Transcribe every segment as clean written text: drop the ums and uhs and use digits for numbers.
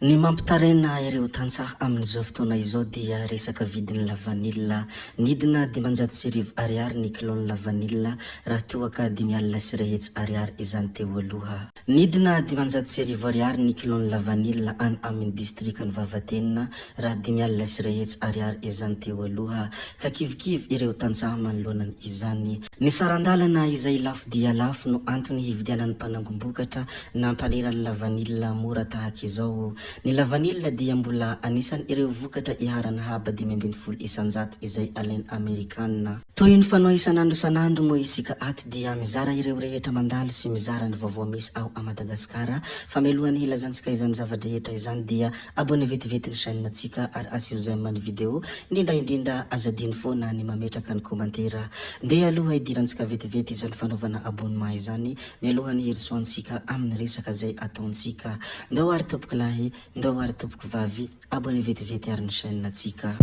Ny mampitaraina ireo tantsaha amin'izao fotoana izao dia resaka vidin'ny lavanila. Nidina 1500 ariary ny kilaon'ny lavanila raha toa ka 1500 ariary izany teo aloha. Nidina 1500 ariary ny kilaon'ny lavanila any amin'ny distrikan'i Vavatenina raha 1500 ariary izany teo aloha, ka kivikivy ireo tantsaha manoloana izany. Ny saran-dalana izay lafo dia lafo no antony hividianan'ny mpanangom-bokatra na mpanera ny lavanila mora tahaka izao. Ny lavanila dia mbola anisan' ireo vokatra iharan'ny haba 15% izay alain' Amerikana. Toy ny fanao isan'andro isan'andro moa isika ato dia mizara ireo rehetra mandalo sy mizara ny vaovao misy ao a Madagasikara fa mialohan'ny hilazantsika izany zava-drehetra izany dia Abonné vetivety ny chaîne tsika ary asio j'aime ny vidéo, indrindra indrindra aza adino foana ny mametraka ny commentaire. Ndeha aloha hidirantsika vetivety izany fanaovana abonnement izany mialohan'ny hirosoantsika amin'ny resaka zay ataontsika. Ndao ary tompoko lahy, ndao ary tompoko vavy, abonné vetivety ary ny chaîne tsika.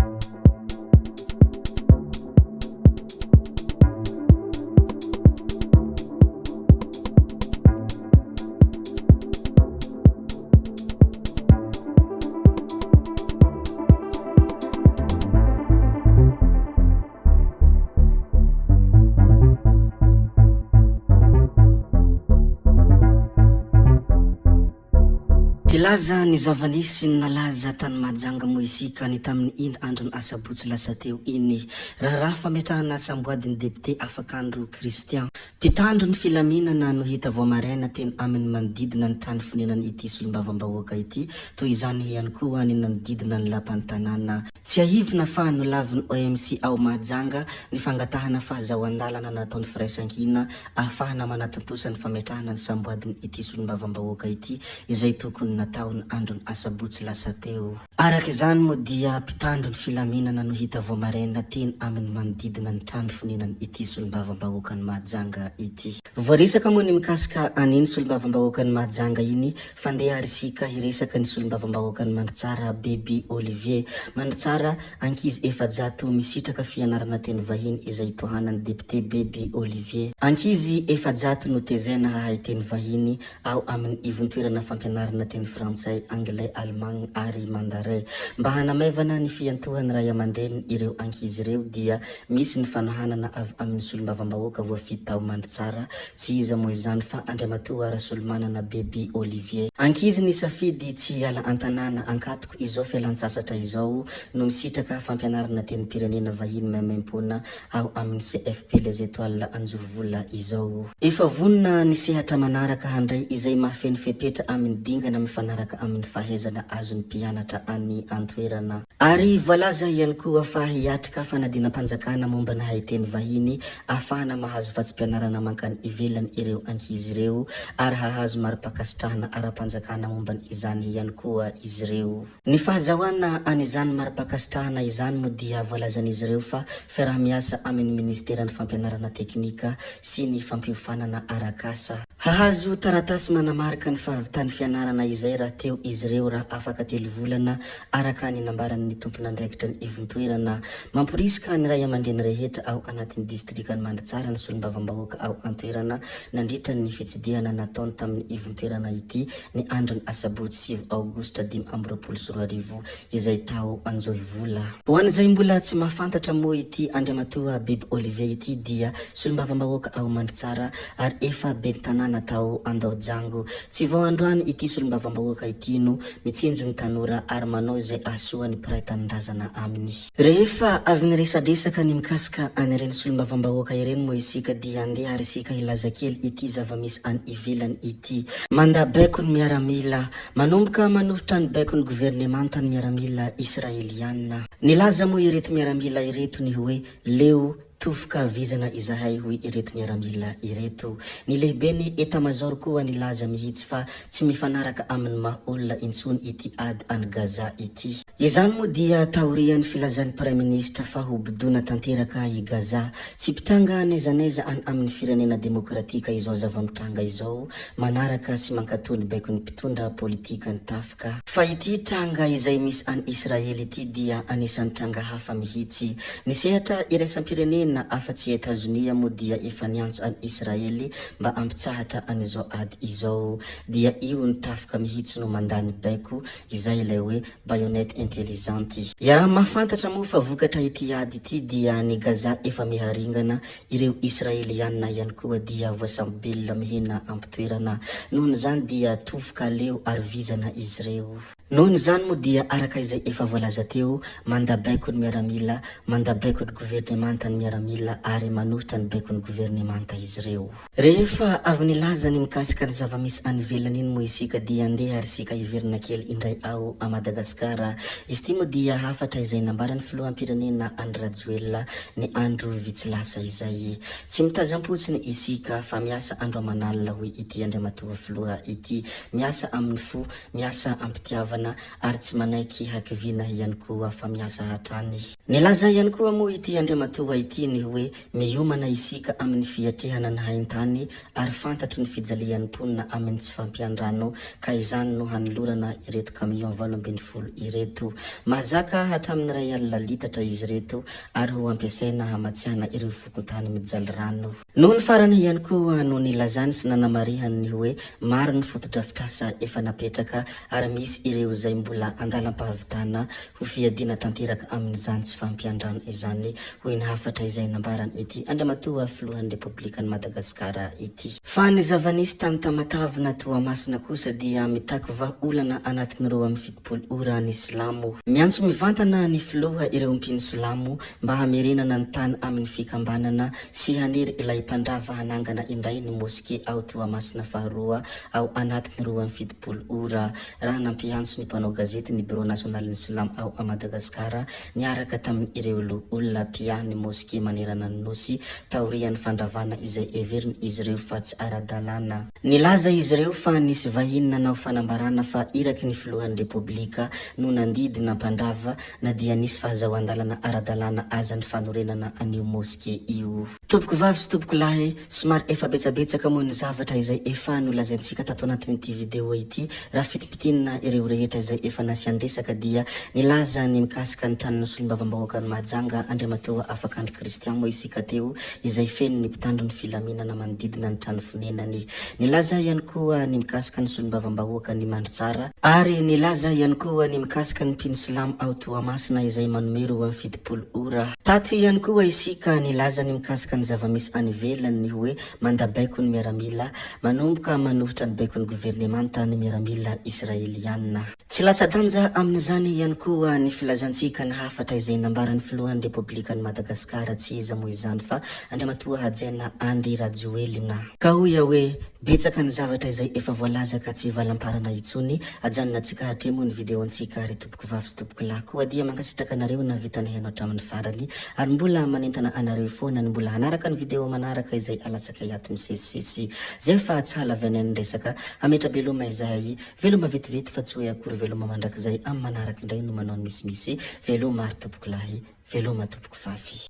Hilaza ny zava-nisy sy ny nalaza tany Mahajanga moa isika ny tamin'ny iny andron'ny asabotsy lasa teo iny. Raharaha fametrahana samboadin'ny depiote Afakandro Christian. Mpitandro ny filaminana no hita vao maraina teny amin'ny manodidina ny trano fonenan'ity solombavambahoaka ity, toy izany ihany koa ny nanodidina ny lapan'ny tanàna. Tsiahivina fa nolavin'ny OMC ao Mahajanga ny fangatahana fahazahoan-dalana nataon'ny Firaisankina ahafahana manatontosa ny fametrahana ny samboadin'ity solombavambahoaka ity izay tokony natao ny andron'ny asabotsy lasa teo. Araka izany moa dia mpitandro ny filaminana no hita vao maraina teny amin'ny manodidina ny trano fonenan ity solombavambahoakan'i Mahajanga ity. Voaresaka moa ny mikasika an'iny solombavambahoakan'i Mahajanga iny fa ndeha ary isika hiresaka ny solombavambahoakan'i Mandritsara Beby Olivier. Mandritsara, ankizy 400 misitraka fianarana teny vahiny izay tohanan'ny depiote Beby Olivier. Ankizy 400 no tezaina hahay teny vahiny ao amin'ny ivontoerana fampianarana teny frantsay, anglais, allemand ary mandarin. Mba hanamaivana ny fiantohan'ny ray aman-dreniny ireo ankizy ireo dia misy ny fanohanana avy amin'ny solombavambahoaka voafidy tao Mandritsara, tsy iza moa izany fa Andriamatoa Rasolomanana Beby Olivier. Ankizy nisafidy tsy hiala an-tanàna ankatoko izao fialantsasatra izao no misitraka fampianarana tenim-pirenena vahiny maimaimpoana ao amin'ny CFP Les Etoiles Anjorovola izao. Efa vonona ny sehatra manaraka handray izay mahafeno fepetra amin'ny dingana mifanaraka amin'ny fahaizana azon'ny mpianatra any an-toerana. Ary voalaza ihany koa fa hiatrika fanadinam-panjakana momba ny haiteny vahiny ahafahana mahazo vatsim-pianarana mankany ivelany ireo ankizy ireo ary hahazo mari-pankasitrahana ara-panjakana momba izany ihany koa izy ireo. Ny fahazahoana an'izany mari-pankasitrahana izany moa dia voalazan'izy ireo fa fiaraha-miasa amin'ny Ministeran'ny Fampianarana Teknika sy ny Fampiofanana Arak'asa. Hahazo taratasy manamarika ny fahavitan'ny fianarana izay rahateo izy ireo raha afaka telo volana araka ny nambaran'ny tompon'andraikitra ny ivontoerana. Mamporisika ny ray aman-dreny rehetra ao anatin'ny distrikan'i Mandritsara ny solombavambahoaka ao an-toerana nandritra ny fitsidihana nataony tamin'ny ivontoerana ity ny andron'ny asabotsy sivy aogositra 2025 izay tao Anjohivola. Ho an'izay mbola tsy mahafantatra moa ity Andriamatoa Biby Olivier ity dia solombavambahoaka ao Mandritsara ary efa ben'ny tanàna tao Andaojango. Tsy vao androany ity solombavambahoaka ity no mitsinjo ny tanora ary manao izay ahasoa ny mpiray tanindrazana aminy. Rehefa avy niresadresaka ny mikasika an'ireny solombavambahoaka ireny moa isika dia andeha ary isika hilaza kely ity zava-misy any ivelany ity. Mandà baiko ny miaramila. Manomboka manohitra ny baikon'ny governemanta ny miaramila Israeliana. Nilaza moa ireto miaramila ireto ny hoe leo Tofoka vizana izahay hoy ireto miaramila ireto. Ny lehiben'ny Etamazaoro koa nilaza mihitsy fa tsy mifanaraka amin'ny maha olona intsony ity ady any Gaza ity. Izany moa dia taorian'ny filazan'ny Praiminisitra fa ho bodoina tanteraka i Gaza. Tsy mpitranga n'aiza n'aiza any amin'ny firenena demokratika izao zava-mitranga izao, manaraka sy mankatoa ny baikon'ny mpitondra politikan'ny tafika. Fa ity tranga izay misy any Israely ity dia anisan'ny tranga hafa mihitsy. Ny sehatra iraisam-pirenena. firenena afa-tsy Etazonia moa dia efa niantso an'i Israely mba hampitsahatra an'izao ady izao. Dia io ny tafika mihitsy no mandà ny baiko, izay ilay hoe baïonnette intelligente. Iaraha-mahafantatra moa fa vokatra ity ady ity dia ny Gaza efa miharingana, ireo Israelianina ihany koa dia voasambo-belona mihena am-pitoerana. Nohon'izany dia tofoka, leo ary vizana izy ireo. Nohon'izany moa dia araka izay efa voalaza teo, manda baiko ny miaramila, manda baiko ny governemanta ny miaramila ary manohitra ny baikon'ny governemanta izy ireo. Rehefa avy nilaza ny mikasika ny zava-misy any ivelany iny moa isika dia andeha ary isika hiverina kely indray ao a Madagasikara. Izy ity moa dia hafatra izay nambaran'ny filoham-pirenena Andry Rajoelina ny andro vitsy lasa izay. Tsy mitazam-potsiny isika fa miasa andro aman'alina hoy ity Andriamatoa Filoha ity. Miasa amin'ny fo, miasa am-pitiavana ary tsy manaiky hakiviana ihany koa fa miasa hatrany. Nilaza ihany koa moa ity Andriamatoa ity ny hoe Miomana isika amin'ny fiatrehana ny haintany ary fantatro ny fijalian'ny mponina amin'ny tsy fampian-drano ka izany no hanolorana ireto camion 18 ireto. Mahazaka hatramin'ny 100 litatra izy ireto ary ho ampiasaina hamatsiana ireo fokontany mijaly rano. Noho ny farany ihany koa no nilazany sy nanamarihany ny hoe maro ny fotodrafitrasa efa napetraka ary misy ireo izay mbola andalam-pahavitana ho fiadiana tanteraka amin'izany tsy fahampian-drano izany, hoy ny hafatra izay nambaran'ity Andriamatoa Filohan'ny Repoblikan'i Madagasikara ity. Fa ny zava-nisy tany Tamatave na Toamasina kosa dia mitaky vahaolana anatin'ny 72 ora ny silamo. Miantso mivantana ny Filoha ireo mpino silamo mba hamerenana ny tany amin'ny fikambanana sy hanery ilay mpandrava hanangana indray ny moske ao Toamasina faharoa ao anatin'ny 72 ora. Raha nampiantso ny mpanao gazety ny Birao Nasionalin'ny Silamo ao a Madagasikara niaraka tamin'ireo loholona mpiahy ny moske manerana ny Nosy taorian'ny fandravana izay heverin'izy ireo fa tsy ara-dalàna. Nilaza izy ireo fa nisy vahiny nanao fanambarana fa iraky ny filohan'ny Repoblika no nandidy nampandrava na dia nisy fahazahoan-dalana ara-dalàna aza ny fanorenana an'io moske io. Tompoko vavy sy tompoko lahy, somary efa betsabetsaka moa ny zavatra izay efa nolazaintsika tato anatin'ity vidéo ity, raha fintimpitinina ireo rehetra izay efa nasian-dresaka dia nilaza ny mikasika ny tranon'ny solombavambahoakan'i Mahajanga Andriamatoa Afakandro Christian moa isika teo izay feno ny mpitandro ny filaminana manodidina ny trano fonenany. Nilaza ihany koa ny mikasika ny solombavambahoakan'i Mandritsara, ary nilaza ihany koa ny mikasika ny mpino silamo ao Toamasina izay manome 72 ora. Tato ihany koa isika nilaza ny mikasika ny zava-misy any ivelany ny hoe manda baiko ny miaramila, manomboka manohitra ny baikon'ny governemanta ny miaramila Israeliana. Tsy latsa-danja amin'izany ihany koa ny filazantsika ny hafatra izay nambaran'ny filohan'ny Repoblikan'i Madagasikara tsy iza moa izany fa Andriamatoa Hajaina Andry Rajoelina. Ka hoy aho hoe betsaka ny zavatra izay efa voalaza ka tsy hivalamparana intsony, ajanonantsika hatreo moa ny video-ntsika ry tompoko vavy sy tompoko lahy koa dia mankasitraka anareo nahavita nihaino hatramin'ny farany ary mbola manentana anareo foana ny mbola hanaraka ny video manaraka izay alatsakay ato misesisesy zay fa tsy halavianay ny resaka hametra-beloma izahay veloma vetivety fa tsy hoe akory veloma mandrakizay amin'ny manaraka indray no manao ny misimisy veloma ary tompoko lahy veloma tompoko vavy.